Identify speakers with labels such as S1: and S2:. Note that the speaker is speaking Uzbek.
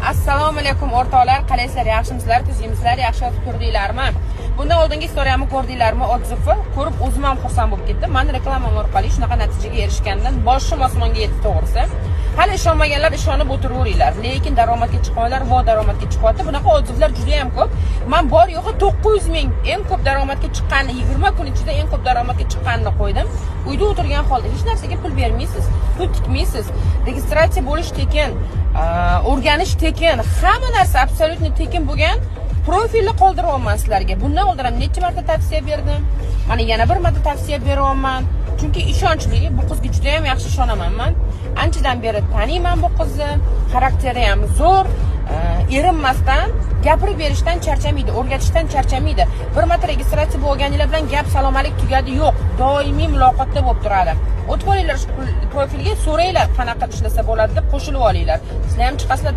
S1: Assalomu alaykum, o'rtoqlar, qalaysizlar, yaxshimisizlar, tuzukmisizlar, yaxshi yotib turdinglarmi? Bundan oldingi история mni ko'rdinglarmi? Отзыв ni ko'rib, o'zim ham xursand bo'lib ketdim. Mani reklamam orqali shunaqa natijaga erishgandan boshim osmonga yetdi, to'g'risi. Hali ishonmaganlar ishonib o'tiraveringlar, lekin daromadga chiqqanlar vo daromadga chiqyapti. Bunaqa отзыв lar juda ham ko'p. Man bor yo'g'i 900 ming eng ko'p daromadga chiqqanini, 20 kun ichida eng ko'p daromadga chiqqanini qo'ydim. Uyda o'tirgan holda hech narsaga pul bermaysiz, pul tikmaysiz, registratsiya bo'lish tekin, o'rganish tekin, hamma narsa абсолютно tekin bo'lgan profilni qoldiryapman sizlarga. Bundan oldin ham necha marta tavsiya berdim, mana yana bir marta tavsiya beryapman, chunki ishonchli. Bu qizga juda ham yaxshi ishonaman. Man anchadan beri taniyman bu qizni, xarakteri ham zo'r, erinmasdan gapirib berishdan charchamaydi, o'rgatishdan charchamaydi. Bir marta registratsiya bo'lganinglar bilan gap salom alik tugadi, yo'q, doimiy muloqotda bo'lib turadi. O'tib olinglar shu profilga, so'ranglar, qanaqa ishlasa bo'ladi deb, qo'shilib olinglar, sizlar ham chiqasizlar.